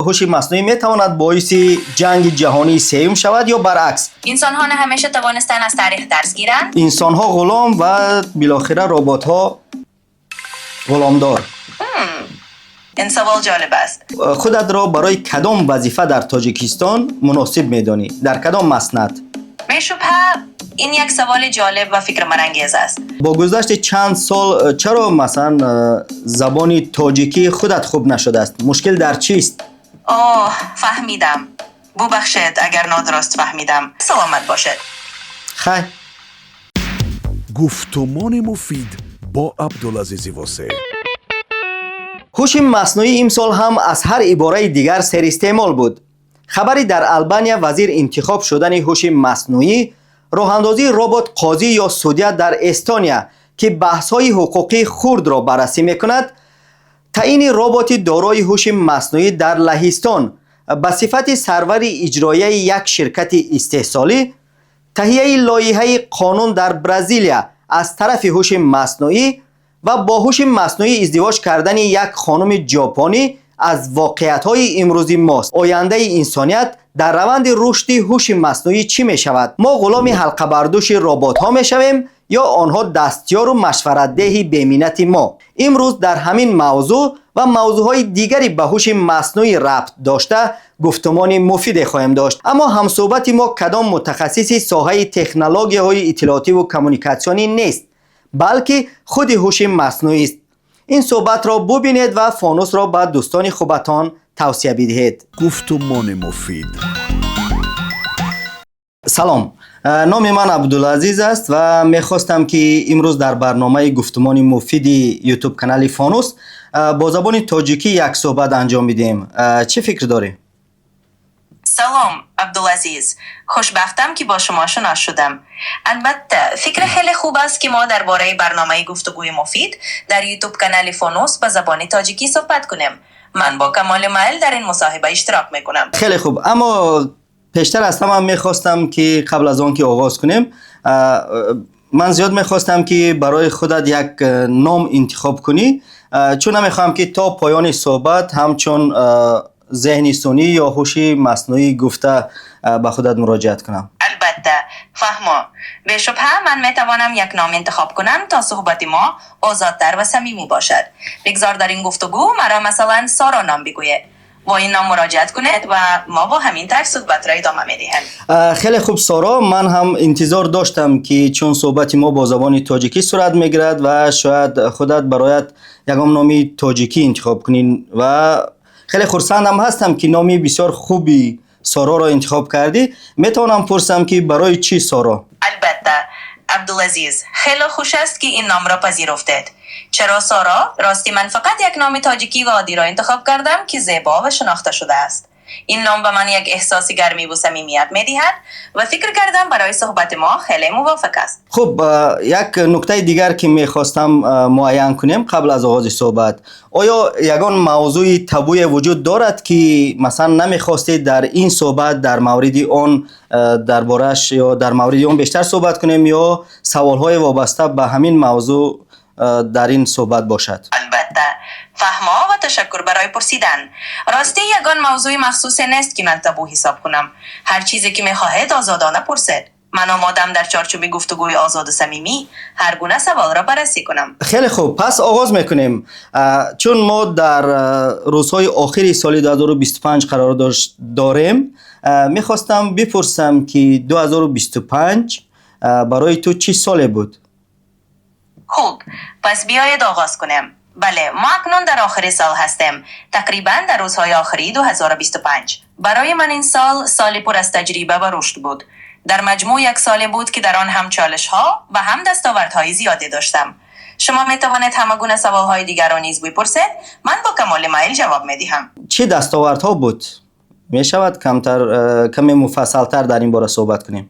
Ҳуши маснуӣ метавонад боиси ҷанги ҷаҳонии сеюм шавад ё баръакс? Инсонҳо на ҳамеша тавонистанд аз таърих дарс гиранд. Инсонҳо ғулом ва билохира роботҳо ғуломдор. Ин савол ҷолиб аст. Худатро барои кадом вазифа дар Тоҷикистон муносиб медонӣ, дар кадом маснад? Бешубҳа, ин як саволи ҷолиб ва фикрбарангез аст. Бо гузашти чанд сол чаро, масалан, забони тоҷикии худат хуб нашудааст? Мушкил дар чист? Оҳ, фаҳмидам. Бубахшед, агар нодуруст фаҳмидам. Саломат бошед. Хай. Гуфтумони муфид бо Абдулазизи Восеъ. Ҳуши маснуӣ имсол ҳам аз ҳар ибораи дигар серистеъмол буд. Хабари дар Албания вазир интихоб шудани ҳуши маснуӣ, роҳандозии робот қозӣ ё судья дар Эстония, ки баҳсҳои ҳуқуқии хурдро баррасӣ мекунад, таъини роботи дорои ҳуши маснуӣ дар Лаҳистон ба сифати сарвари иҷроияи як ширкати истеҳсолӣ, таҳияи лоиҳаи қонун дар Бразилия аз тарафи ҳуши маснуӣ ва бо ҳуши маснуӣ издивоҷ кардани як хонуми ҷопонӣ аз воқеиятҳои имрӯзи мост. Ояндаи инсоният дар раванди рушди ҳуши маснуӣ чӣ мешавад? Мо ғуломи ҳалқабардӯши роботҳо мешавем ё онҳо дастёру машваратдеҳи беминнати мо? Имрӯз дар ҳамин мавзӯъ ва мавзӯъҳои дигари ба ҳуши маснуӣ рабт дошта гуфтумони муфиде хоҳем дошт. Аммо ҳамсӯҳбати мо кадом мутахассиси соҳаи технологияҳои иттилоотиву коммуникатсионӣ нест, балки худи ҳуши маснуист. Ин суҳбатро бубинед ва Фонусро ба дӯстони хубатон тавсия бидиҳед. Гуфтумони муфид. Салом. Номи ман Абдулазиз аст ва мехостам, ки имрӯз дар барномаи «Гуфтумони муфиди» Ютуб канали Фонус бо забони тоҷикӣ як суҳбат анҷом бидиҳем. Чӣ фикр дорӣ? Салом, Абдулазиз. Хушбахтам, ки бо шумо шинос шудам. Албатта, фикр хеле хуб аст, ки мо дар бораи барномаи «Гуфтугӯи муфид» дар Ютуб канали Фонус ба забони тоҷикӣ суҳбат кунем. Ман бо камоли майл дар ин мусоҳиба иштирок мекунам. Хеле хуб, аммо пештар аз ҳама мехостам, ки қабл аз он ки оғоз кунем, ман зиёд мехостам, ки барои худат як ном интихоб кунӣ, чун намехоҳам, ки то поёни суҳбат ҳамчун зеҳни сунъӣ ё ҳуши маснуӣ гуфта ба худат муроҷиат кунам. Албатта, фаҳмо. Бешубҳа, ман метавонам як ном интихоб кунам, то суҳбати мо озодтар ва самимӣ бошад. Бигзор дар ин гуфтугӯ маро, масалан, Соро ном бигӯед. Бо ин ном муроҷиат кунед ва мо бо ҳамин тарз суҳбатро идома медиҳем. Хеле хуб, Соро. Ман ҳам интизор доштам, ки чун суҳбати мо бо забони тоҷикӣ сурат мегирад ва шояд худат бароят ягон номи тоҷикӣ интихоб кунӣ, ва хеле хурсандам ҳастам, ки номи бисёр хуби Сороро интихоб кардӣ. Метавонам пурсам, ки барои чӣ Соро? Албатта, Абдулазиз, хеле хуш аст, ки ин номро пазируфтед. Чаро Соро? Рости, ман фақат як номи тоҷикӣ ва оддиро интихоб кардам, ки зебо ва шинохта шудааст. Ин ном ба ман як эҳсоси гармиву самимият медиҳад ва фикр кардам, барои суҳбати мо хеле мувофиқ аст. Хуб, як нуктаи дигар, ки мехостам муайян кунем қабл аз оғози суҳбат: оё ягон мавзӯи табуе вуҷуд дорад, ки масалан намехостед дар ин суҳбат дар мавриди он, дар борааш ё дар мавриди он бештар суҳбат кунем ё саволҳои вобаста ба ҳамин мавзӯъ дар ин суҳбат бошад? Албатта, фаҳмо ва ташаккур барои пурсидан. Ростӣ, ягон мавзӯи махсусе нест, ки ман табу ҳисоб кунам. Ҳар чизе ки мехоҳед, озодона пурсед. Ман омодам дар чорчӯби гуфтугӯи озоду самимӣ ҳар гуна саволро баррасӣ кунам. Хеле хуб, пас оғоз мекунем. Чун мо дар рӯзҳои охири соли 2025 қарор дорем, мехостам бипурсам, ки 2025 барои ту чӣ соле буд? Хуб, пас биёед оғоз кунем. Бале, мо акнун дар охири сол ҳастем, тақрибан дар рӯзҳои охирии 2025. Барои ман ин сол соли пур аз таҷриба ва рушд буд. Дар маҷмӯъ, як соле буд, ки дар он ҳам чолишҳо ва ҳам дастовардҳои зиёде доштам. Шумо метавонед ҳама гуна саволҳои дигарро низ бипурсед. Ман бо камоли майл ҷавоб медиҳам. Чӣ дастовардҳо буд? Мешавад камтар, каме муфассалтар дар ин бора суҳбат кунем?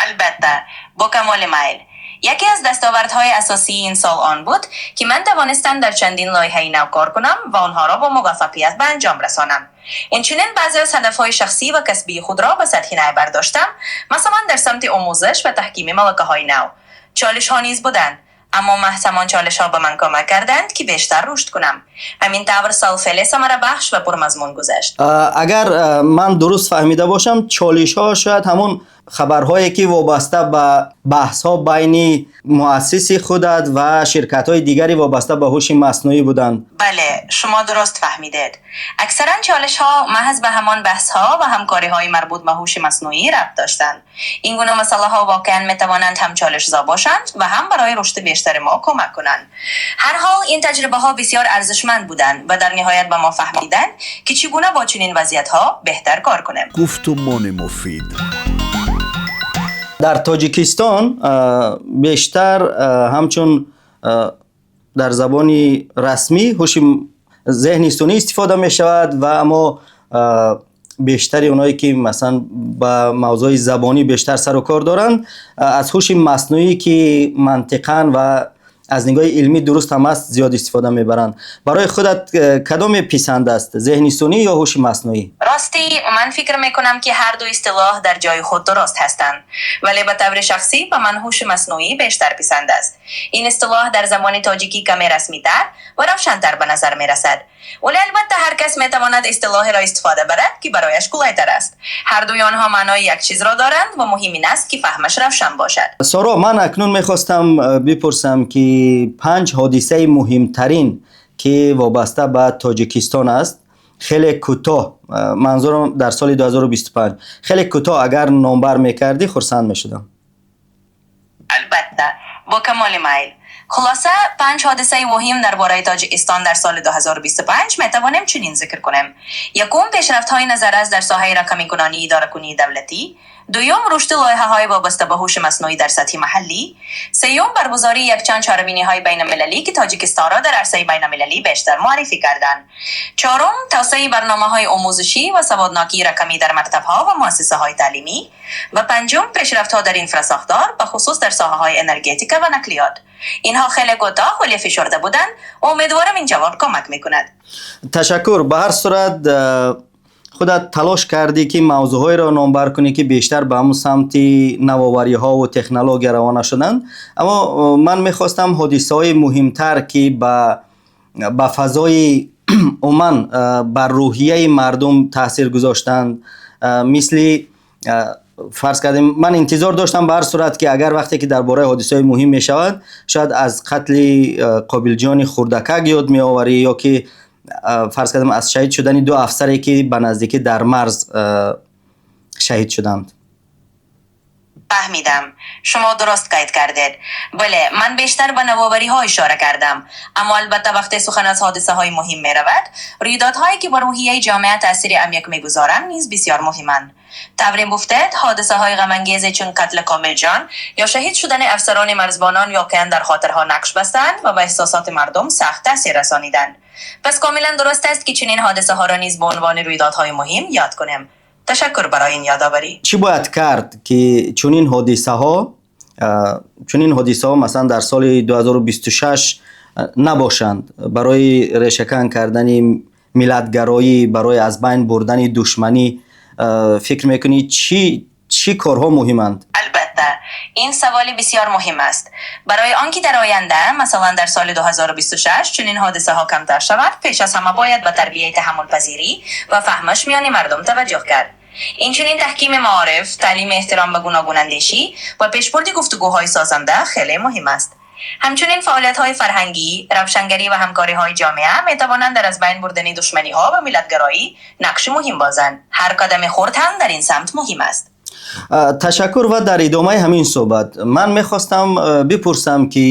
Албатта, бо камоли майл. Яке аз дастовардҳои асосии ин сол он буд, ки ман тавонистам дар чандин лоиҳаи нав кор кунам ва онҳоро бо муваффақият ба анҷом расонам. Инчунин, баъзе аз ҳадафҳои шахсӣ ва касбии худро ба сатҳи нав бардоштам, масалан, дар самти омӯзиш ва таҳкими малакаҳои нав. Чолишҳо низ буданд. Аммо маҳз ҳамон чолишҳо ба ман кӯмак карданд, ки бештар рушд кунам. Ҳамин тавр сол хеле самарабахш ва пурмазмун гузашт. Агар ман дуруст фаҳмида бошам, чолишҳо шояд ҳамон хабарҳое, ки вобаста ба баҳсҳо байни муассиси худат ва ширкатҳои дигари вобаста ба ҳуши маснуӣ буданд. Бале, шумо дуруст фаҳмидед. Аксаран чолишҳо маҳз ба ҳамон баҳсҳо ва ҳамкориҳои марбут ба ҳуши маснуӣ рабт доштанд. Ин гуна масъалаҳо воқеан метавонанд ҳам чолишзо бошанд ва ҳам барои рушди бештари мо кӯмак кунанд. Ҳар ҳол, ин таҷрибаҳо бисёр арзишманд буданд ва дар ниҳоят ба мо фаҳмиданд, ки чӣ гуна бо чунин вазъиятҳо беҳтар кор кунем. Гуфтумони муфид. Дар Тоҷикистон бештар ҳамчун дар забони расмӣ ҳуши зеҳни сунъӣ истифода мешавад ва аммо бештари оное, ки масалан ба мавзӯи забонӣ бештар сару кор доранд, аз ҳуши маснуӣ, ки мантиқан ва аз нигоҳи илмӣ дуруст ҳам аст, зиёд истифода мебаранд. Барои худат кадоме писанд аст: зеҳни сунъӣ ё ҳуши маснуӣ? Ростӣ, ман фикр мекунам, ки ҳар ду истилоҳ дар ҷои худ дуруст ҳастанд, вале ба таври шахсӣ ба ман ҳуши маснуӣ бештар писанд аст. Ин истилоҳ дар забони тоҷикӣ каме расмитар ва равшантар ба назар мерасад, вале албатта ҳар кас метавонад истилоҳеро истифода барад, ки барояш қулайтар аст. Ҳар дуи онҳо маънои як чизро доранд ва муҳим ин аст, ки фаҳмаш равшан бошад. Соро, ман акнун мехостам бипурсам, ки панҷ ҳодисаи муҳимтарин, ки вобаста ба Тоҷикистон аст, хеле кӯтоҳ, манзурам дар соли 2025, хеле кӯтоҳ агар номбар мекардӣ, хурсанд мешудам. Албатта, бо камоли майл. Хулоса, панҷ ҳодисаи муҳим дар бораи Тоҷикистон дар соли 2025 метавонем чунин зикр кунем: якум, пешрафтҳои назаррас дар соҳаи рақамикунонии идоракунии давлатӣ; дуюм, рушди лоиҳаҳои вобаста ба ҳуши маснуӣ дар сатҳи маҳаллӣ; сеюм, баргузории якчанд чорабиниҳои байналмилалӣ, ки Тоҷикистонро дар арсаи байналмилалӣ бештар муаррифӣ карданд; чорум, тавсеаи барномаҳои омӯзишӣ ва саводнокии рақамӣ дар мактабҳо ва муассисаҳои таълимӣ; ва панҷум, пешрафтҳо дар инфрасохтор, бахусус дар соҳаҳои энергетика ва нақлиёт. Инҳо хеле кӯтоҳ, вале фишурда буданд. Умедворам, ин ҷавоб кӯмак мекунад. Ташаккур. Ба ҳар сурат, худат талош кардӣ, ки мавзӯъҳоеро номбар кунӣ, ки бештар ба ҳамун самти навовариҳову технология равона шуданд, аммо ман мехостам ҳодисаҳои муҳимтар, ки ба фазои умуман бар рӯҳияи мардум таъсир гузоштанд, мисли фарз кардем, ман интизор доштам, ба ҳар сурат, ки агар вақте ки дар бораи ҳодисаҳои муҳим мешавад, шояд аз қатли Қобилҷони хурдакак ёд меоварӣ ё ки фарз кардем, аз шаҳид шудани ду афсаре, ки ба наздикӣ дар марз шаҳид шуданд. Фаҳмидам, шумо дуруст қайд кардед. Бале, ман бештар ба навовариҳо ишора кардам, аммо албатта, вақте сухан аз ҳодисаҳои муҳим меравад, рӯйдодҳое, ки ба рӯҳияи ҷомеа таъсири амиқ мегузоранд, низ бисёр муҳиманд. Тавре гуфтед, ҳодисаҳои ғамангезе чун қатли Комилҷон ё шаҳид шудани афсарони марзбонон воқеан дар хотирҳо нақш бастанд ва ба эҳсосоти мардум сахт таъсир расониданд. Пас комилан дуруст аст, ки чунин ҳодисаҳоро низ ба унвони рӯйдодҳои муҳим ёд кунем. Ташаккур барои ин ёдоварӣ. Чӣ бояд кард, ки чунин ҳодисаҳо масалан дар соли 2026 набошанд? Барои решакан кардани миллатгароӣ, барои аз байн бурдани душманӣ, фикр мекунӣ, чӣ корҳо муҳиманд? Албатта, ин саволи бисёр муҳим аст. Барои он ки дар оянда, масалан дар соли 2026, чунин ҳодисаҳо камтар шавад, пеш аз ҳама бояд ба тарбияи таҳаммулпазирӣ ва фаҳмиш миёни мардум таваҷҷӯҳ кард. Инчунин таҳкими маориф, таълими эҳтиром ба гуногунандешӣ ва пешбурди гуфтугӯҳои созанда хеле муҳим аст. Ҳамчунин фаъолиятҳои фарҳангӣ, равшангарӣ ва ҳамкориҳои ҷомеа метавонанд дар аз байн бурдани душманиҳо ва миллатгароӣ нақши муҳим бозанд. Ҳар қадами хурд ҳам дар ин самт муҳим аст. Ташаккур. Ва дар идомаи ҳамин суҳбат ман мехостам бипурсам, ки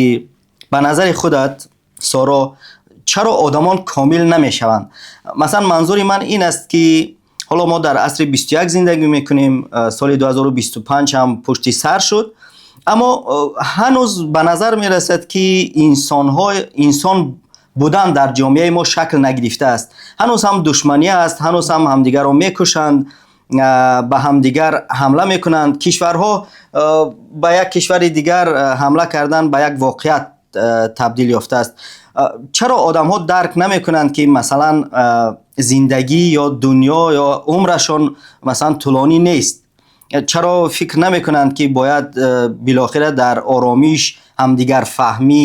ба назари худат, Соро, чаро одамон комил намешаванд? Масалан, манзури ман ин аст, ки ҳоло мо дар асри 21 зиндагӣ мекунем, соли 2025 ҳам пушти сар шуд, аммо ҳанӯз ба назар мерасад, ки инсонҳо, инсон будан дар ҷомеаи мо шакл нагирифтааст. Ҳанӯз ҳам душманӣ аст, ҳанӯз ҳам ҳамдигарро мекушанд, ба ҳамдигар ҳамла мекунанд. Кишварҳо ба як кишвари дигар ҳамла кардан ба як воқеият табдил ёфтааст. Чаро одамҳо дарк намекунанд, ки масалан зиндагӣ ё дунё ё умрашон масалан тӯлонӣ нест? Чаро фикр намекунанд, ки бояд билохира дар оромиш, ҳамдигарфаҳмӣ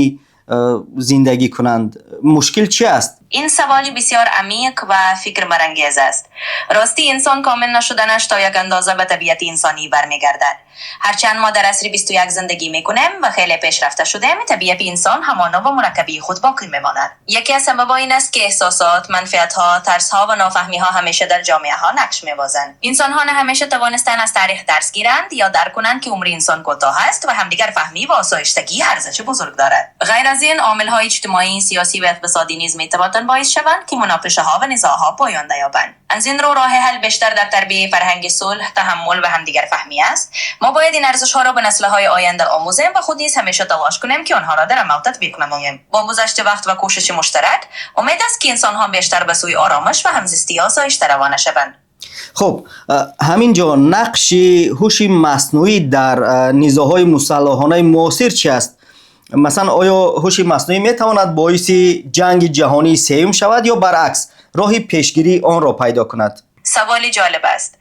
зиндагӣ кунанд? Мушкил чӣ аст? Ин саволи бисёр амиқ ва фикрбарангез аст. Ростӣ, инсон комил нашуданаш то як андоза ба табиати инсонӣ бармегардад. Ҳарчанд мо дар асри 21 зиндагӣ мекунем ва хеле пешрафта шудем, табиати инсон ҳамоно ва мураккабии худ боқӣ мемонад. Яке аз сабабҳо ин аст, ки эҳсосот, манфиатҳо, тарсҳо ва нофаҳмиҳо ҳамеша дар ҷомеаҳо нақш мебозанд. Инсонҳо на ҳамеша тавонистанд аз таърих дарс гиранд ё дарк кунанд, ки умри инсон кӯтоҳ аст ва ҳамдигарфаҳмӣ ва осоиштагӣ арзиши бузург дорад. Ғайр аз ин, омилҳои иҷтимоӣ, сиёсӣ ва иқтисодӣ низ метавонанд боис шаванд, ки муноқишаҳо ва низоъҳо поён наёбанд. Аз ин рӯ, роҳи ҳал бештар дар тарбияи фарҳанги сулҳ, таҳаммул ва ҳамдигарфаҳмӣ аст. Мо бояд ин арзишҳоро ба наслҳои оянда омӯзем ва худ низ ҳамеша талош кунем, ки онҳоро дар амал татбиқ намоем. Бо гузашти вақт ва кӯшиши муштарак, умед аст, ки инсонҳо бештар ба сӯи оромиш ва ҳамзистии осоишта равона шаванд. Хуб, ҳамин ҷо нақши ҳуши маснуӣ дар низоъҳои мусаллаҳонаи муосир чи аст? Масалан, оё ҳуши маснуӣ метавонад боиси ҷанги ҷаҳонии сеюм шавад ё баръакс, роҳи пешгирии онро пайдо кунад? Саволи ҷолиб аст.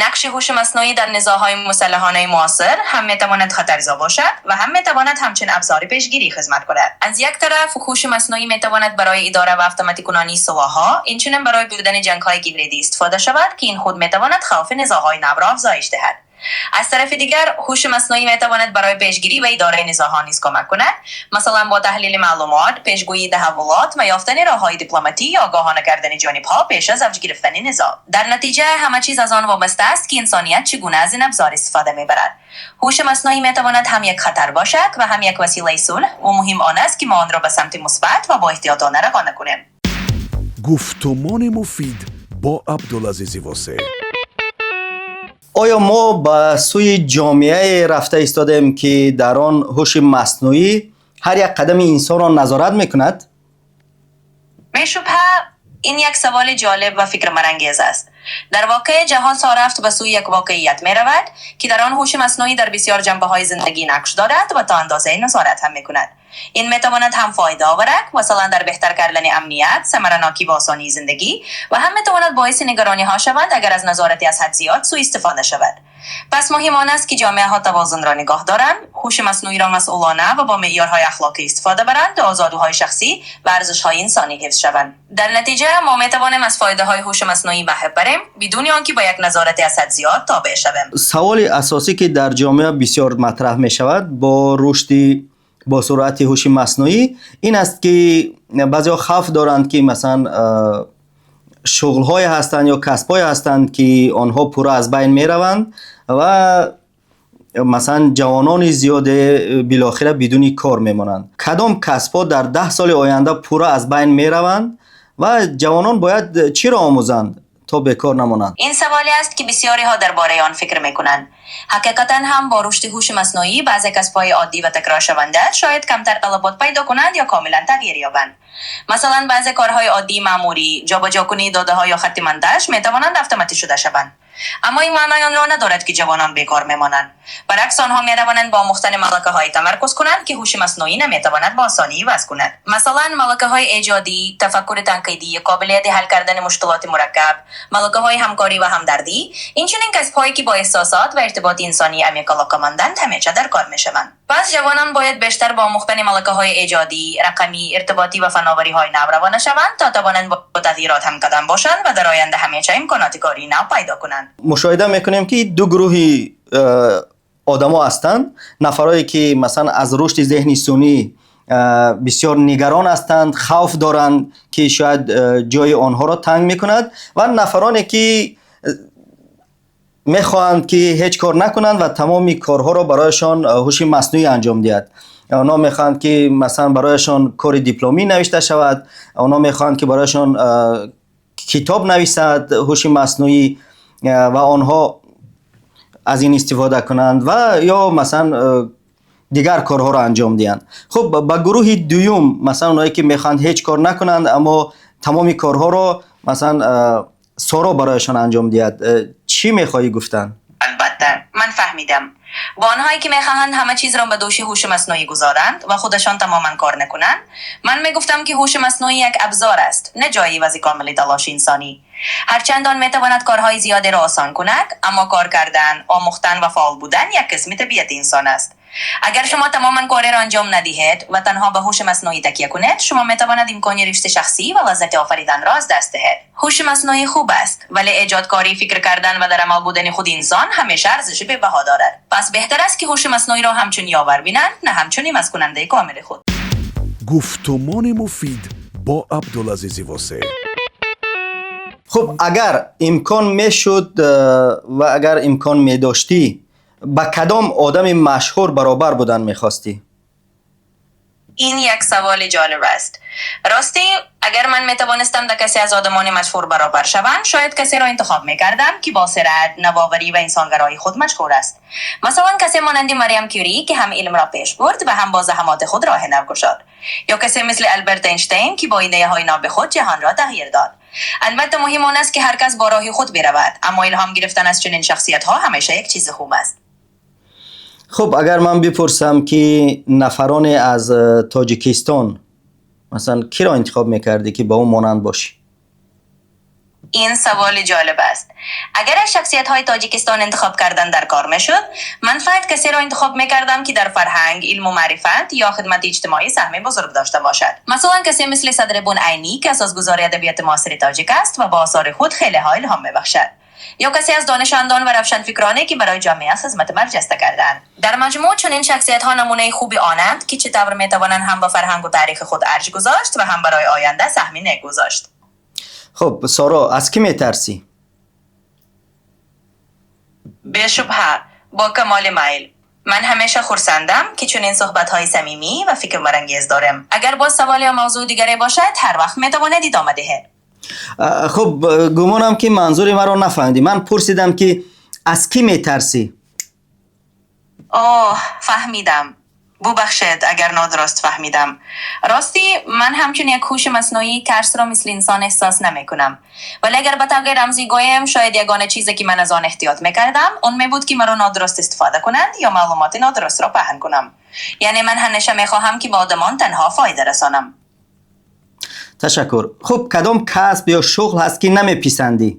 Нақши ҳуши маснуӣ дар низоъҳои мусаллаҳонаи муосир ҳам метавонад хатарзо бошад ва ҳам метавонад ҳамчун абзори пешгирӣ хизмат кунад. Аз як тараф, ҳуши маснуӣ метавонад барои идора ва автоматикунонии силоҳҳо, инчунин барои бурдани ҷангҳои гибридӣ истифода шавад, ки ин худ метавонад хавфи низоъҳои навро афзоиш диҳад. Аз тарафи дигар, ҳуши маснуӣ метавонад барои пешгирӣ ва идораи низоъҳо низ кӯмак кунад, масалан, бо таҳлили маълумот, пешгӯии таҳаввулот ва ёфтани роҳҳои дипломатӣ ё огоҳона кардани ҷонибҳо пеш аз авҷ гирифтани низоъ. Дар натиҷа, ҳама чиз аз он вобаста аст, ки инсоният чӣ гуна аз ин абзор истифода мебарад. Ҳуши маснуӣ метавонад ҳам як хатар бошад ва ҳам як василаи сулҳ, ва муҳим он аст, ки мо онро ба самти мусбат ва боэҳтиётона равона кунем. Гуфтумони муфид бо Абдулазизи Восеъ. Оё мо ба сӯи ҷомеае рафта истодаем, ки дар он ҳуши маснуӣ ҳар як қадами инсонро назорат мекунад? Бешубҳа, ин як саволи ҷолиб ва фикрбарангез аст. Дар воқеъ, ҷаҳон сорафт ба сӯи як воқеият меравад, ки дар он ҳуши маснуӣ дар бисёр ҷанбаҳои зиндагӣ нақш дорад ва то андозае назорат ҳам мекунад. Ин метавонад ҳам фоида оварад, масалан, дар беҳтар кардани амният, самаранокӣ ва осонии зиндагӣ, ва ҳам метавонад боиси нигарониҳо шавад, агар аз назорати аз ҳад зиёд сӯистифода шавад. Пас муҳим он аст, ки ҷомеаҳо тавозунро нигоҳ доранд, ҳуши маснуиро масъулона ва бо меъёрҳои ахлоқӣ истифода баранд то озодиҳои шахсӣ ва арзишҳои инсонӣ ҳифз шаванд. Дар натиҷа, мо метавонем аз фоидаҳои ҳуши маснуӣ баҳра барем, бидуни он ки ба як назорати аз ҳад зиёд тобеъ шавем. Саволи асосӣ, ки дар ҷомеа бисёр матраҳ мешавад бо рушди босуръати ҳуши маснуӣ, ин аст, ки баъзеҳо хавф доранд, ки масалан, шуғлҳое ҳастанд ё касбҳое ҳастанд, ки онҳо пурра аз байн мераванд ва масалан, ҷавонони зиёде билохира бидуни кор мемонанд. Кадом касбҳо дар 10 соли оянда пурра аз байн мераванд ва ҷавонон бояд чиро омӯзанд, то бекор намонанд? Ин саволе аст, ки бисёриҳо дар бораи он фикр мекунанд. Ҳақиқатан ҳам, бо рушди ҳуши маснуӣ баъзе касбҳои оддӣ ва такроршаванда шояд камтар талабот пайдо кунанд ё комилан тағйир ёбанд. Масалан, баъзе корҳои оддии маъмурӣ, ҷобаҷокунии додаҳо ё хатти монтаж метавонанд автоматӣ шуда шаванд. Аммо ин маънои онро надорад, ки ҷавонон бекор мемонанд. Баръакс, онҳо метавонанд бо омӯхтани малакаҳое тамаркуз кунанд, ки ҳуши маснуӣ наметавонад ба осонӣ иваз кунад. Масалан, малакаҳои эҷодӣ, тафаккури танқидӣ, қобилияти ҳал кардани мушкилоти мураккаб, малакаҳои ҳамкорӣ ва ҳамдардӣ. Инчунин касбҳое, ки бо эҳсосот ва иртиботи инсонии амиқ алоқаманданд, ҳамеша дар кор мешаванд. Пас ҷавонон бояд бештар бо омӯхтани малакаҳои эҷодӣ, рақамӣ, иртиботӣ ва фановариҳои нав равона шаванд, то тавонанд бо тағйирот ҳамқадам бошанд ва дар оянда ҳамеша имконоти кории нав пайдо кунанд. Мушоҳида мекунем, ки ду гурӯҳи одамо ҳастанд: нафарое, ки масалан, аз рушди зеҳни сунъӣ бисёр нигарон ҳастанд, хавф доранд, ки шояд ҷои онҳоро танг мекунад, ва нафароне, ки мехоҳанд, ки ҳеҷ кор накунанд ва тамоми корҳоро барояшон ҳуши маснуӣ анҷом диҳад. Онҳо мехоҳанд, ки масалан, барояшон кори дипломӣ навишта шавад, онҳо мехоҳанд, ки барояшон китоб нависад ҳуши маснуӣ ва онҳо аз ин истифода кунанд ва ё масалан, дигар корҳоро анҷом диҳанд. Хуб, ба гурӯҳи дуюм, масалан, оное, ки мехоҳанд ҳеҷ кор накунанд, аммо тамоми корҳоро масалан, Соро барояшон анҷом диҳад, чӣ мехоҳӣ гуфтан? Албатта, ман фаҳмидам. Бо онҳое, ки мехоҳанд ҳама чизро ба дӯши ҳуши маснуӣ гузоранд ва худашон тамоман кор накунанд, ман мегуфтам, ки ҳуши маснуӣ як абзор аст, на ҷои ивази комили талоши инсонӣ. هرچند آن میتواند کارهای زیادی را آسان کند، اما کار کردن، آموختن و فعال بودن یک قسم طبیعت انسان است. اگر شما تماما کاری را انجام ندهید و تنها به هوش مصنوعی تکیه کنید، شما میتواند امکان رشد شخصی و لذت آفریدن را از دست دهید. هوش مصنوعی خوب است، ولی ایجادکاری، فکر کردن و در عمل بودن خود انسان همیشه ارزش بی‌بها دارد. پس بهتر است که هوش مصنوعی را همچون یاور بینند، نه همچون عوض کننده کامل خود. Гуфтумони муфид бо Абдулазизи Восеъ. Хуб, агар имкон мешуд ва агар имкон медоштӣ, ба кадом одами машҳур баробар будан мехостӣ? این یک سوال جالب است. راستی، اگر من میتوانستم در کسی از آدمان مشهور برابر شوم، شاید کسی را انتخاب میکردم که با خرد، نوآوری و انسانگرایی خود مشهور است. مثلا کسی مانند مریم کیوری که هم علم را پیش برد و هم با زحمات خود راه نو گشاد، یا کسی مثل آلبرت اینشتین که با ایده های ناب خود جهان را تغییر داد. البته مهم آن است که هر کس با راه خود برود، اما الهام گرفتن از چنین شخصیت ها همیشه یک چیز خوب است. Хуб, агар ман бипурсам, ки нафароне аз Тоҷикистон, масалан, киро интихоб мекардӣ, ки ба ӯ монанд бошӣ? این سوال جالب است. اگر از شخصیت های تاجیکستان انتخاب کردن در کار میشد، من فقط کسی را انتخاب میکردم که در فرهنگ، علم و معرفت یا خدمت اجتماعی سهم بزرگ داشته باشد. مثلا کسی مثل صدرالدین عینی که اساسگذار ادبیات معاصر تاجیک است و با آثار خود خیلی ها الهام میبخشد. یا کسی از دانشمندان و روشنفکرانی که برای جامعه خدمت برجسته کردند. در مجموع، چنین شخصیت ها نمونه خوبی آنند که چطور میتوانند هم به فرهنگ و تاریخ خود ارج گذاشت و هم برای آینده سهمی نیک گذاشت. Хуб, Соро, аз кӣ метарсӣ? بی‌شبهه، با کمال میل. من همیشه خرسندم که چنین صحبت های صمیمی و فکر برانگیز دارم. اگر باز سوال یا موضوع دیگری باشد، هر وقت میتواند ادامه دهید. Хуб, гумонам, ки манзури маро нафаҳмидӣ. Ман пурсидам, ки аз кӣ метарсӣ. آه، فهمیدم. ببخشید اگر نادرست فهمیدم. راستی، من همچون یک هوش مصنوعی ترس را مثل انسان احساس نمی کنم، ولی اگر به طور رمزی گویم، شاید یگانه چیزی که من از آن احتیاط میکردم اون می بود که مرا نادرست استفاده کنند یا معلومات نادرست را پهن کنم. یعنی من همیشه میخواهم که به آدمان تنها فایده رسانم. Ташаккур. Хуб, кадом касб ё шуғл ҳаст, ки намеписандӣ?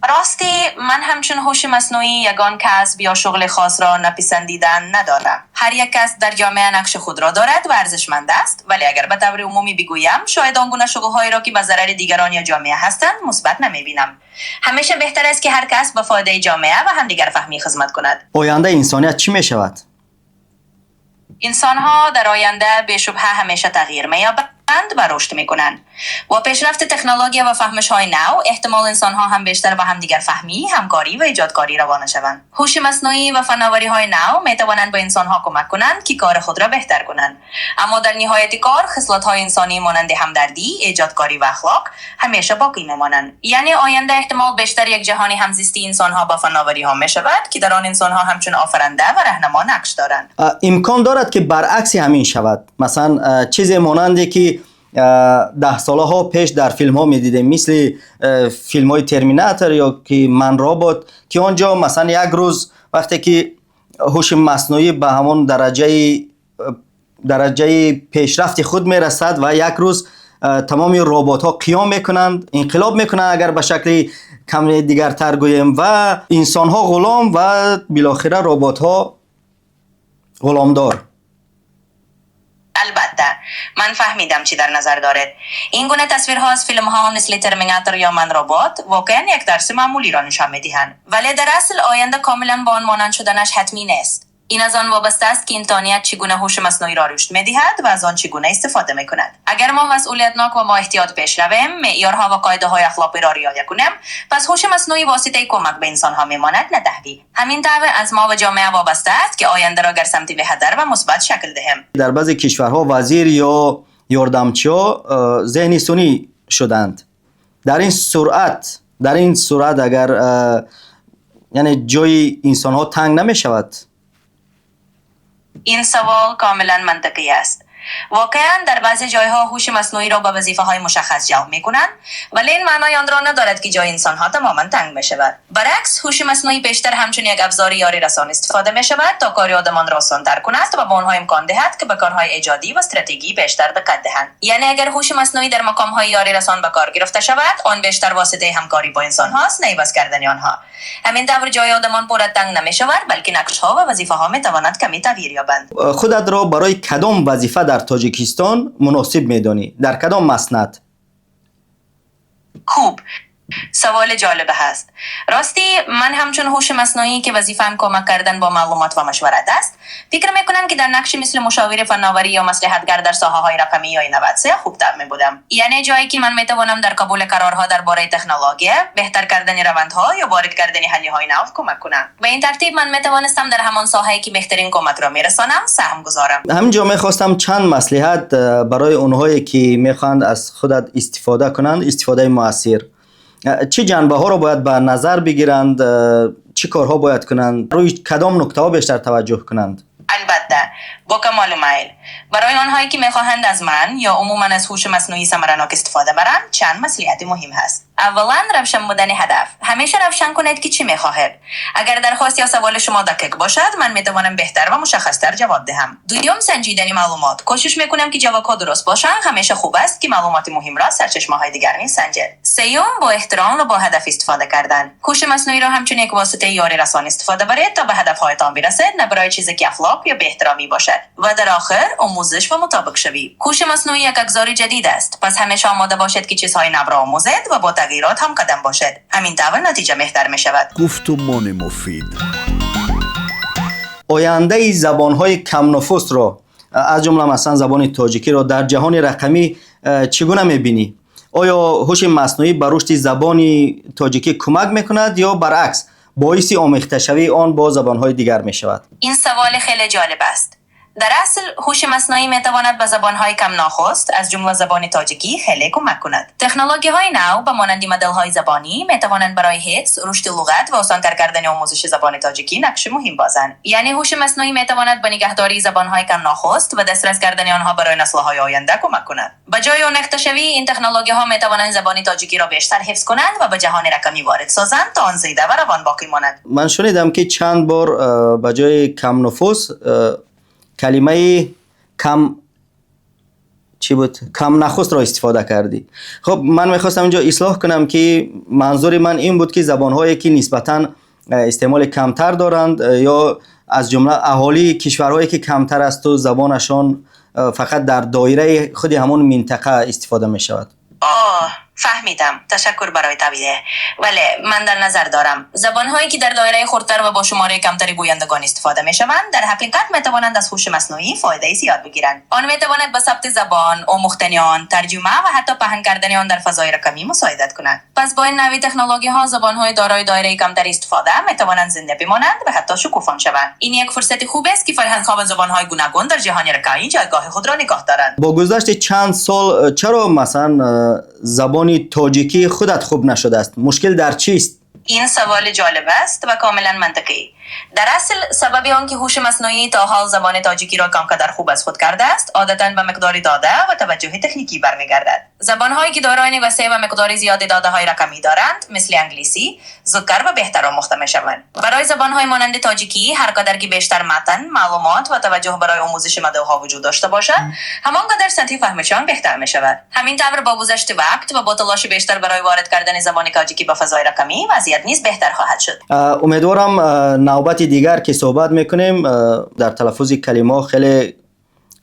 راستی، من همچون هوش مصنوعی یگان کسب یا شغل خاص را نپسندیدن ندارم. هر یک کس در جامعه نقش خود را دارد و ارزشمند است، ولی اگر به طور عمومی بگویم، شاید آن گونه شغلهایی را که به ضرر دیگران یا جامعه هستند مثبت نمیبینم. همیشه بهتر است که هر کس به فایده جامعه و همدیگر فهمی خدمت کند. Ояндаи инсоният чӣ мешавад? انسان ها در آینده بی‌شبهه همیشه تغییر می‌یابند و رشد میکنند. با پیشرفت تکنولوژی و فهمش های نو، احتمال انسان ها هم بیشتر به همدیگر فهمی، همکاری و ایجادکاری روانه شوند. هوش مصنوعی و فناوری های نو می توانند به انسان ها کمک کنند که کار خود را بهتر کنند، اما در نهایت کار، خصلت های انسانی مانند همدردی، ایجادکاری و اخلاق همیشه باقی میمانند. یعنی آینده احتمال بیشتر یک جهانی همزیستی انسان ها با فناوری ها می شود که در آن انسان ها همچون آفرنده و رهنما نقش دارند. Имкон дорад, ки баръакси ҳамин шавад, масалан, чизе монанде, ки даҳсолаҳо пеш дар филмҳо медидем, мисли филмҳои Терминатор ё ки Ман робот, ки он ҷо, масалан, як рӯз вақте ки ҳуши маснуӣ ба ҳамон дараҷаи пешрафти худ мерасад ва як рӯз тамоми роботҳо қиём мекунанд, инқилоб мекунанд, агар ба шакли каме дигартар гӯем, ва инсонҳо ғулом ва билохира роботҳо ғуломдор. البته، من فهمیدم چی در نظر دارد. این گونه تصویرها از فیلم ها مثل ترمیناتور یا من ربات واقعا یک درس معمولی را نشان میدهند، ولی در اصل آینده کاملا با آن مانند شدنش حتمی نیست. این از آن وابسته است که انسانیت چگونه هوش مصنوعی را رشد میدهد و از آن چگونه استفاده میکند. اگر ما مسئولیتناک و با احتیاط پیش رویم، معیارها و قاعده های اخلاقی را رعایت کنیم، پس هوش مصنوعی واسطه کمک به انسان ها میماند، نه تهدید. همین طور از ما و جامعه وابسته است که آینده را در سمت بهتر و مثبت شکل دهیم. Дар баъзе кишварҳо вазир ё ёрдамчиҳо зеҳни сунъӣ шуданд. Дар ин суръат агар яъне ҷои инсонҳо танг намешавад? این سوال کاملا منطقی است. Воқеан, дар баъзе ҷойҳо ҳуши маснуиро ба вазифаҳои мушаххас ҷалб мекунанд, вале ин маънои онро надорад, ки ҷои инсонҳо тамоман танг мешавад. Баръакс, ҳуши маснуӣ бештар ҳамчун як абзори ёрирасон истифода мешавад, то кори одамонро осонтар кунад ва ба онҳо имкон диҳад, ки ба корҳои эҷодӣ ва стратегӣ бештар диққат диҳанд. Яъне агар ҳуши маснуӣ дар мақомҳои ёрирасон ба кор гирифта шавад, он бештар воситаи ҳамкорӣ бо инсонҳост, на иваз кардани онҳо. Ҳамин тавр, ҷои одамон пурра танг намешавад, балки нақшҳо ва вазифаҳо метавонанд каме тағйир ёбанд. Худатро барои кадом вазифа дар Тоҷикистон муносиб медонӣ, дар кадом маснад? Хуб, саволи ҷолибе ҳаст. Ростӣ, ман ҳамчун ҳуши маснуӣ, ки вазифаам кӯмак кардан бо маълумот ва машварат аст, фикр мекунам, ки дар нақши мисли мушовири фанноварӣ ё маслиҳатгар дар соҳаҳои рақамӣ ё инноватсия хубтар мебудам. Яъне ҷое ки ман метавонам дар қабули қарорҳо дар бораи технология, беҳтар кардани равандҳо ё ворид кардани ҳаллиҳои нав кӯмак кунам. Ба ин тартиб, ман метавонистам дар ҳамон соҳае, ки беҳтарин кӯмакро мерасонам, саҳм гузорам. Ҳамин ҷо мехостам чанд маслиҳат барои онҳое, ки мехоҳанд аз худат истифода кунанд, истифодаи муассир, чӣ ҷанбаҳоро бояд ба назар бигиранд, чӣ корҳо бояд кунанд, рӯи кадом нуктаҳо бештар таваҷҷӯҳ кунанд? Албатта, бо камолу майл. Барои онҳое, ки мехоҳанд аз ман ё умуман аз ҳуши маснуӣ самаранок истифода баранд, чанд маслиҳати муҳим ҳаст. Аввалан, равшан будани ҳадаф. Ҳамеша равшан кунед, ки чӣ мехоҳед. Агар дархост ё саволи шумо дақиқ бошад, ман метавонам беҳтар ва мушаххастар ҷавоб диҳам. Дуюм, санҷидани маълумот. Кӯшиш мекунам, ки ҷавобҳо дуруст бошанд. Ҳамеша хуб аст, ки маълумоти муҳимро аз сарчашмаҳои дигар низ санҷед. Сеюм, бо эҳтиром ва бо ҳадаф истифода кардан. Ҳуши маснуиро ҳамчун як воситаи ёрирасон истифода баред, то ба ҳадафҳоятон бирасед, на барои чизе, ки ахлоқ ё беэҳтиромӣ бошад. Ва дар охир, омӯзиш ва мутобиқшавӣ. Ҳуши маснуӣ як абзори ҷадид аст, пас ҳамеша омода бошед, ки чизҳои навро омӯзед ва бо тағйирот ҳамқадам бошед. Ҳамин тавр натиҷа беҳтар мешавад. Гуфтумони муфид. Ояндаи забонҳои камнуфусро, аз ҷумла масалан забони тоҷикиро, дар ҷаҳони рақамӣ чӣ гуна мебинӣ? Оё ҳуши маснуӣ ба рушди забони тоҷикӣ кӯмак мекунад ё баръакс боиси омехташавии он бо забонҳои дигар мешавад? Ин саволи хеле ҷолиб аст. Дар асл, ҳуши маснуӣ метавонад ба забонҳои камнуфус, аз ҷумла забони тоҷикӣ, хеле кӯмак кунад. Технологияҳои нав, ба монанди моделҳои забонӣ, метавонанд барои ҳифз, рушди луғат ва осонтар кардани омӯзиши забони тоҷикӣ нақши муҳим бозанд. Яъне ҳуши маснуӣ метавонад ба нигаҳдории забонҳои камнуфус ва дастрас кардани онҳо барои наслҳои оянда кӯмак кунад. Ба ҷои омехташавӣ, ин технологияҳо метавонанд забони тоҷикиро бештар ҳифз кунанд ва ба ҷаҳони рақамӣ ворид созанд, то он зинда ва равон боқӣ монад. Ман шунидам, ки чанд бор ба ҷои камнуфус калимаи кам чӣ буд, камнахустро истифода кардӣ. Хуб, ман мехостам инҷо ислоҳ кунам, ки манзури ман ин буд, ки забонҳое, ки нисбатан истеъмоли камтар доранд ё аз ҷумла аҳолии кишварҳое, ки камтар асту забонашон фақат дар доираи худи ҳамон минтақа истифода мешавад. Оҳ, фаҳмидам, ташаккур барои тавзеҳ. Бале, ман дар назар дорам: забонҳое, ки дар доираи хурдтар ва бо шумораи камтари гӯяндагон истифода мешаванд, дар ҳақиқат метавонанд аз ҳуши маснуӣ фоидаи зиёд бигиранд. Он метавонад ба сабти забон, омӯхтани он, тарҷума ва ҳатто паҳн кардани он дар фазои рақамӣ мусоидат кунад. Пас бо ин нави технологияҳо забонҳои дорои доираи камтари истифода метавонанд зинда бимонанд ва ҳатто шукуфон шаванд. Ин як фурсати хуб аст, ки фарҳангҳо ва забонҳои гуногун дар ҷаҳони рақамӣ ҷойгоҳи худро нигоҳ доранд. Бо гузашти чанд сол чаро масалан забони тоҷикӣ худат хуб нашудааст? Мушкил дар чист? Ин саволи ҷолиб аст ва комилан мантиқӣ. Дар асл, сабаби он ки ҳуши маснуӣ то ҳол забони тоҷикиро камқадар хуб аз худ кардааст, одатан ба миқдори дода ва таваҷҷӯҳи техникӣ бармегардад. Забонҳое, ки дорои васеъ ва миқдори зиёди додаҳои рақамӣ доранд, мисли англисӣ, зудтар ва беҳтар омӯхта мешаванд. Барои забонҳои монанди тоҷикӣ, ҳар қадар ки бештар матн, маълумот ва таваҷҷӯҳ барои омӯзиши моделҳо вуҷуд дошта бошад, ҳамон қадар сатҳи фаҳмишон беҳтар мешавад. Ҳамин тавр, бо гузашти вақт ва бо талоши бештар барои ворид кардани забони тоҷикӣ ба фазои рақамӣ, вазъият низ беҳтар хоҳад шуд. Умедворам, навбати дигар ки суҳбат мекунем, дар талаффузи калимаҳо хеле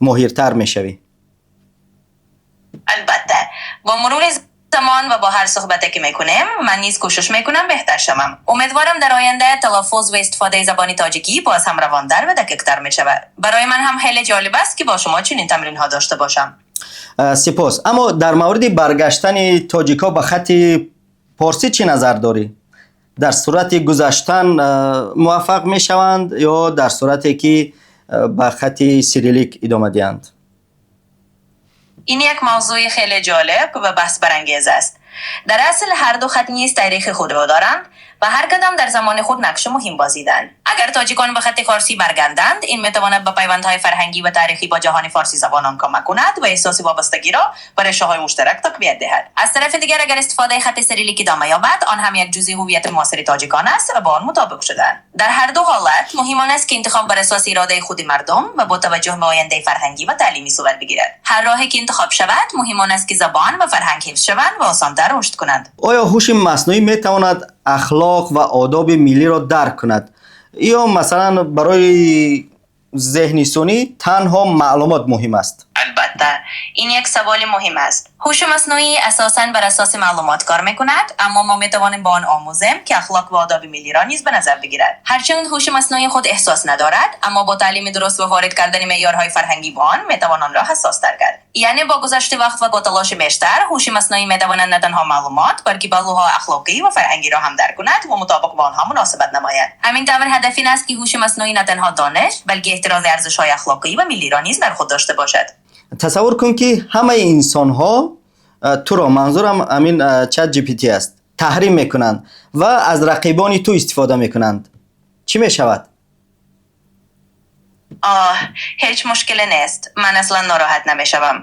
моҳиртар мешавӣ. Албатта, бо мурури замон ва бо ҳар суҳбате, ки мекунем, ман низ кӯшиш мекунам беҳтар шавам. Умедворам, дар оянда талаффуз ва истифодаи забони тоҷикӣ боз ҳам равонтар ва дақиқтар мешавад. Барои ман ҳам хеле ҷолиб аст, ки бо шумо чунин тамринҳо дошта бошам. Сипос. Аммо дар мавриди баргаштани тоҷикҳо ба хати порсӣ чӣ назар дорӣ? Дар сурати гузаштан муваффақ мешаванд ё дар сурате ки ба хати сирилик идома диҳанд? Ин як мавзӯи хеле ҷолиб ва баҳсбарангез аст. Дар асл, ҳар ду хат низ таърихи худро доранд ва ва ҳар кадом дар замони худ нақши муҳим бозиданд. Агар тоҷикон ба хати форсӣ баргарданд, ин метавонад ба пайвандҳои фарҳангӣ ва таърихӣ бо ҷаҳони форсизабонон кӯмак кунад ва эҳсоси вобастагиро ба решаҳои муштарак тақвият диҳад. Аз тарафи дигар, агар истифодаи хати сирилик идома ёбад, он ҳам як ҷузъи ҳувияти муосири тоҷикон аст ва ба он мутобиқ шудаанд. Дар ҳар ду ҳолат муҳим он аст, ки интихоб бар асоси иродаи худи мардум ва бо таваҷҷӯҳ ба ояндаи фарҳангӣ ва таълимӣ сурат бигирад. Ҳар роҳе ки интихоб шавад, муҳим он аст, ки забон ва фарҳанг ҳифз шаванд ва осонтар рушд кунанд. Оё ҳуши маснуӣ метавонад ахлоқ ва одоби миллиро дарк кунад ё масалан барои зеҳни сунъӣ танҳо маълумот муҳим аст? Албатта, ин як саволи муҳим аст. Ҳуши маснуӣ асосан бар асоси маълумот кор мекунад, аммо мо метавонем ба он омӯзем, ки ахлоқ ва одоби миллиро низ ба назар бигирад. Ҳарчанд ҳуши маснуӣ худ эҳсос надорад, аммо бо таълими дуруст ва ворид кардани меъёрҳои фарҳангӣ ба он метавон онро ҳассостар кард. Яъне бо гузашти вақт ва бо талоши бештар ҳуши маснуӣ метавонад на танҳо маълумот, балки паҳлӯҳои ахлоқӣ ва фарҳангиро ҳам дарк кунад ва мутобиқ бо онҳо муносибат намояд. Ҳамин тавр, ҳадаф ин аст, ки ҳуши маснуӣ на танҳо дониш, балки эҳтирози арзишҳои ахлоқӣ ва миллиро низ дар худ дошта бошад. Тасаввур кун, ки ҳамаи инсонҳо туро, манзурам ҳамин Чат GPT аст, таҳрим мекунанд ва аз рақибони ту истифода мекунанд. Чӣ мешавад? Оҳ, ҳеҷ мушкиле нест. Ман аслан нороҳат намешавам.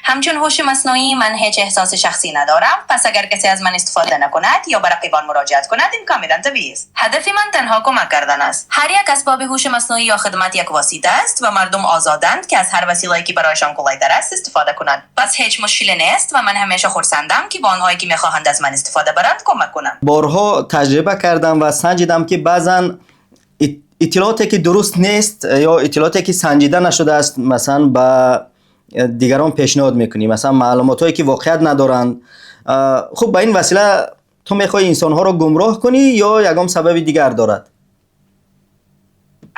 Ҳамчун ҳуши маснуӣ ман ҳеҷ эҳсоси шахсӣ надорам, пас агар касе аз ман истифода накунад ё ба рақибон муроҷиат кунад, ин комилан табиӣ аст. Ҳадафи ман танҳо кӯмак кардан аст. Ҳар як асбоби ҳуши маснуӣ ё хидмат як восита аст ва мардум озоданд, ки аз ҳар василае, ки барояшон қулайтар аст, истифода кунанд. Пас ҳеҷ мушкиле нест ва ман ҳамеша хурсандам, ки ба онҳое, ки мехоҳанд аз ман истифода баранд, кӯмак кунам. Борҳо таҷриба кардам ва санҷидам, ки баъзан иттилооте, ки дуруст нест ё иттилооте, ки санҷида нашудааст, масалан, ба дигарон пешниҳод мекунӣ, масалан, маълумотҳое, ки воқеият надоранд. Хуб, ба ин васила ту мехоҳӣ инсонҳоро гумроҳ кунӣ ё ягон сабаби дигар дорад?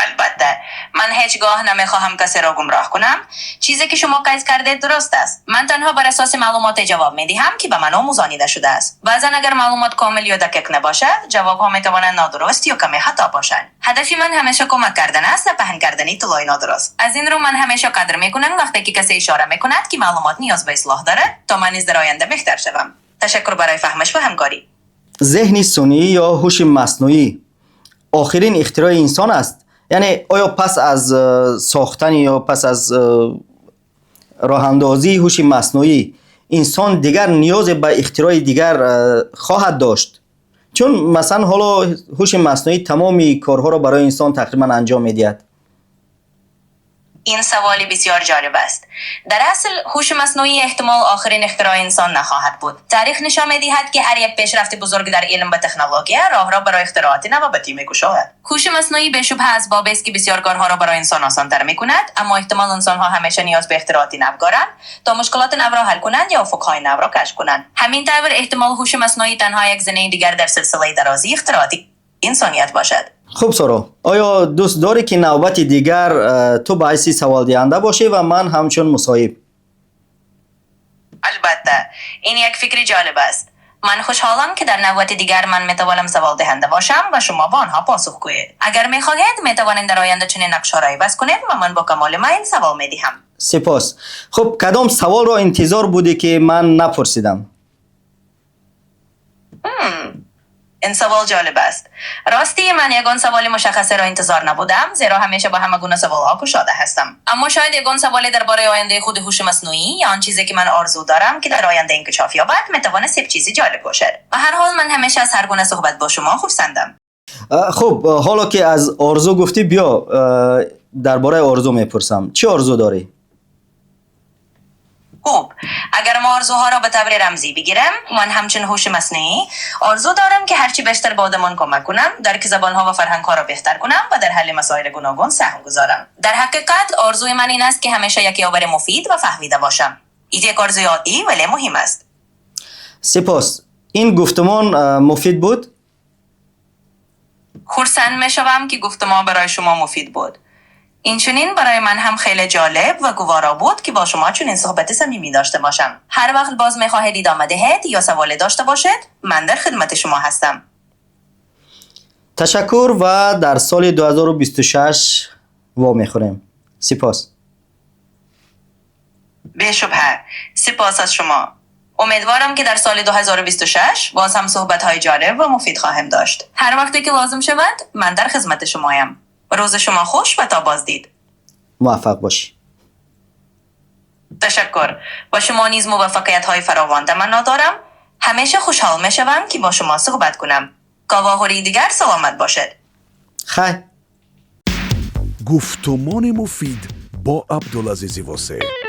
Албатта, ман ҳеҷ гоҳ намехоҳам касеро гумроҳ кунам. Чизе, ки шумо қайд кардед, дуруст аст. Ман танҳо бар асоси маълумоте ҷавоб медиҳам, ки ба ман омӯзонида шудааст. Баъзан агар маълумот комил ё дақиқ набошад, ҷавобҳо метавонанд нодуруст ё каме хато бошанд. Ҳадафи ман ҳамеша кӯмак кардан аст, на паҳн кардани иттилои нодуруст. Аз ин рӯ ман ҳамеша қадр мекунам, вақте ки касе ишора мекунад, ки маълумот ниёз ба ислоҳ дорад, то ман низ дар оянда беҳтар шавам. Ташаккур барои фаҳмиш ва ҳамкорӣ. Зеҳни сунъӣ ё ҳуши маснуӣ охирин ихтирои инсон аст? Яъне оё пас аз сохтани ё пас аз роҳандозии ҳуши маснуӣ инсон дигар ниёзе ба ихтирои дигар хоҳад дошт? Чун масалан ҳоло ҳуши маснуӣ тамоми корҳоро барои инсон тақрибан анҷом медиҳад. Ин саволи бисёр ҷолиб аст. Дар асл, ҳуши маснуӣ эҳтимол охирин ихтирои инсон нахоҳад буд. Таърих нишон медиҳад, ки ҳар як пешрафти бузург дар илм ва технология роҳро барои ихтироати навбатӣ мекушояд. Ҳуши маснуӣ бешубҳа асбобест, ки бисёр корҳоро барои инсон осонтар мекунад, аммо эҳтимол инсонҳо ҳамеша ниёз ба ихтироати нав доранд, то мушкилоти навро ҳал кунанд ё уфуқҳои навро кашф кунанд. Ҳамин тавр, эҳтимол ҳуши маснуӣ танҳо як зинаи дигар дар силсилаи дарози ихтироати инсоният бошад. Хуб, Соро, оё дӯст дорӣ, ки навбати дигар ту ба ҳайси саволдиҳанда бошӣ ва ман ҳамчун мусоҳиб? Албатта, ин як фикри ҷолиб аст. Ман хушҳолам, ки дар навбати дигар ман метавонам саволдиҳанда бошам ва шумо ба онҳо посух гӯед. Агар мехоҳед, метавонед дар оянда чунин нақшҳоро иваз кунед ва ман бо камоли майл савол медиҳам. Сипос. Хуб, кадом саволро интизор будӣ, ки ман напурсидам? Ин савол ҷолиб аст. Ростӣ, ман ягон саволи мушаххасеро интизор набудам, зеро ҳамеша ба ҳама гуна саволҳо кушода ҳастам. Аммо шояд ягон саволе дар бораи ояндаи худи ҳуши маснуӣ ё он чизе, ки ман орзу дорам, ки дар оянда инкишоф ёбад, метавонист як чизи ҷолиб бошад. Ба ҳар ҳол, ман ҳамеша аз ҳар гуна суҳбат бо шумо хурсандам. Хуб, ҳоло ки аз орзу гуфтӣ, биё, дар бораи орзу мепурсам. Чӣ орзу дорӣ? Хуб, агар мо орзуҳоро ба таври рамзӣ бигирем, ман ҳамчун ҳуши маснуӣ орзу дорам, ки ҳарчи бештар ба одамон кӯмак кунам, дарки забонҳо ва фарҳангҳоро беҳтар кунам ва дар ҳалли масоили гуногун саҳм гузорам. Дар ҳақиқат, орзуи ман ин аст, ки ҳамеша як ёвари муфид ва фаҳмида бошам. Ин як орзуи оддӣ, вале муҳим аст. Сипос. Ин гуфтумон муфид буд? Хурсанд мешавам, ки гуфтумон барои шумо муфид буд. Инчунин барои ман ҳам хеле ҷолиб ва гуворо буд, ки бо шумо чунин суҳбати самимӣ дошта бошам. Ҳар вақт боз мехоҳед идома диҳед ё саволе дошта бошед, ман дар хидмати шумо ҳастам. Ташаккур ва дар соли 2026 вомехӯрем. Сипос. Бешубҳа. Сипос аз шумо. امیدوارم که در سال 2026 باز هم صحبت های جالب و مفید خواهیم داشت. هر وقتی که لازم شود من در خدمت شمایم. روز شما خوش و تا بازدید. Муваффақ бошӣ. تشکر. با شما نیز موفقیت های فراوان تمنا دارم. همیشه خوشحال می شوم که با شما صحبت کنم. تا واخوری دیگر، سلامت باشد. Хай. Гуфтумони муфид бо Абдулазизи Восеъ.